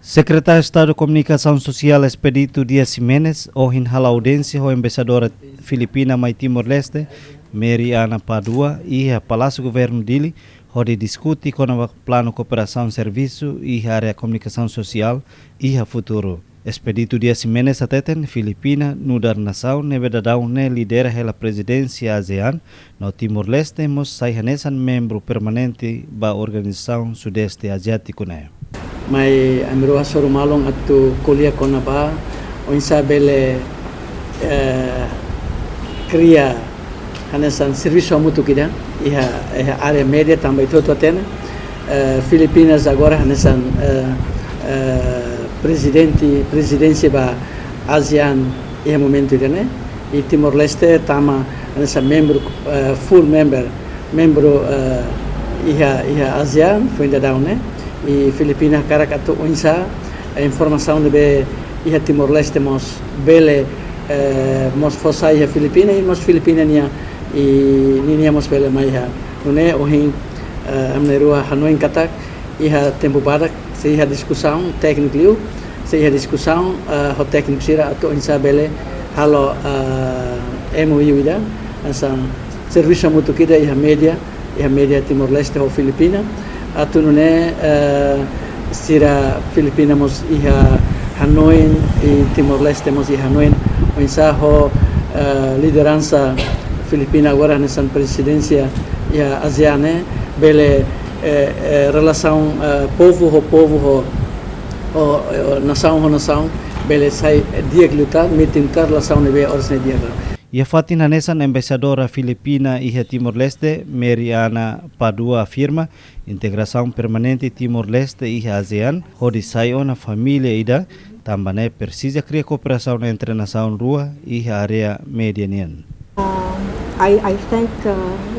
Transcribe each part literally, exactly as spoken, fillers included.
Sekretáriu Estadu Komunikasaun Sosiál Expedito Dias Ximenes ohin hala'o audiénsia ho embaixadora Filipina mai Timor-Leste, Mary Ana Padua, iha Palásiu Governu Dili, hodi diskute kona-ba planu kooperasaun servisu iha área komunikasaun sosiál iha futuru. Expedito Dias Ximenes hateten Filipina nu'udar nasaun ne'ebé daudaun ne'e lidera hela prezidénsia ASEAN, no Timor-Leste mós sai hanesan membru permanente ba organizasaun Sudeste Aziátiku ne'e. Mai ami rua hasoru malu atu ko'alia kona-ba oinsá bele, eh, kria hanesan servisu hamutuk ida iha, iha área média tanba ita hotu hatene, eh, Filipinas agora hanesan, eh, eh, prezidente, prezidénsia ba ASEAN iha momentu ida-ne'e. I Timor-Leste tama hanesan membru, eh, full member, membru, eh, iha, iha ASEAN foin daudaun ne'e. I Filipina hakarak atu oinsá, eh, informasaun ne'ebé iha Timor-Leste mós bele, eh, mós fó sai iha Filipina, i mós Filipina nia, i ninia mós bele mai iha. Nune'e ohin, eh, ami na'in-rua hanoin katak iha tempu badak sei iha diskusaun tékniku liu, sei iha diskusaun, eh, ho tékniku sira atu oinsá bele halo, eh, M O U ida, hanesan servisu hamutuk ida iha média, iha média Timor-Leste ho Filipina. Atu nune'e, eh, sira Filipina mós iha hanoin, i Timor-Leste mós iha hanoin oinsá ho, eh, lideransa Filipina agora hanesan prezidénsia iha ASEAN ne'e bele, eh, eh, relasaun, eh, povu ho povu ho, ho, eh, nasaun ho nasaun bele sai di'ak liután, metin ka relasaun ne'ebé oras ne'e di'ak. Iha fatin hanesan embaixadora Filipina iha Timor-Leste, Mary Ana Padua afirma, integrasaun permanente Timor-Leste iha ASEAN hodi sai ona família ida, tanba ne'e presiza kria kooperasaun entre nasaun rua iha área média nian. Um, I, I thank, uh,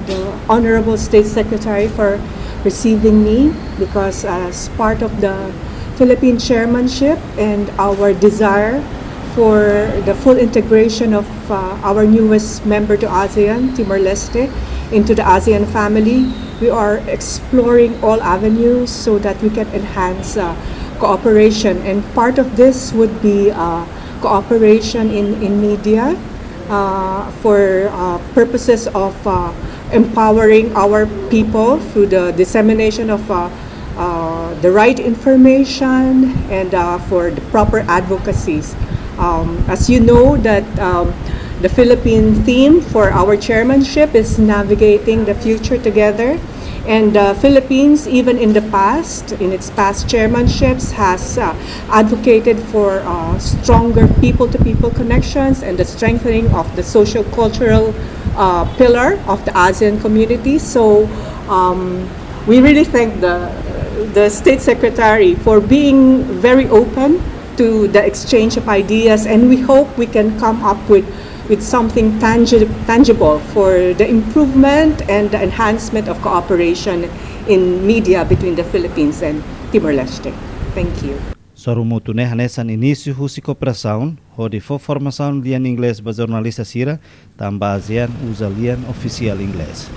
the Honorable State Secretary for receiving me because, uh, as part of the Philippine chairmanship and our desire for the full integration of, uh, our newest member to ASEAN, Timor-Leste, into the ASEAN family, we are exploring all avenues so that we can enhance, uh, cooperation. And part of this would be, uh, cooperation in, in media, uh, for, uh, purposes of, uh, empowering our people through the dissemination of, uh, uh, the right information and, uh, for the proper advocacies. Um, as you know that, um, the Philippine theme for our chairmanship is navigating the future together. And the Philippines, even in the past, in its past chairmanships, has, uh, advocated for, uh, stronger people-to-people connections and the strengthening of the socio-cultural, uh, pillar of the ASEAN community. So, um, we really thank the, the State Secretary for being very open to the exchange of ideas, and we hope we can come up with, with something tangi-, tangible for the improvement and the enhancement of cooperation in media between the Philippines and Timor-Leste. Thank you. Sorumutu ne'e hanesan inísiu husi kooperasaun hodi fó formasaun lian Inglés ba jornalista sira, tanba ASEAN uza lian ofisiál Inglés.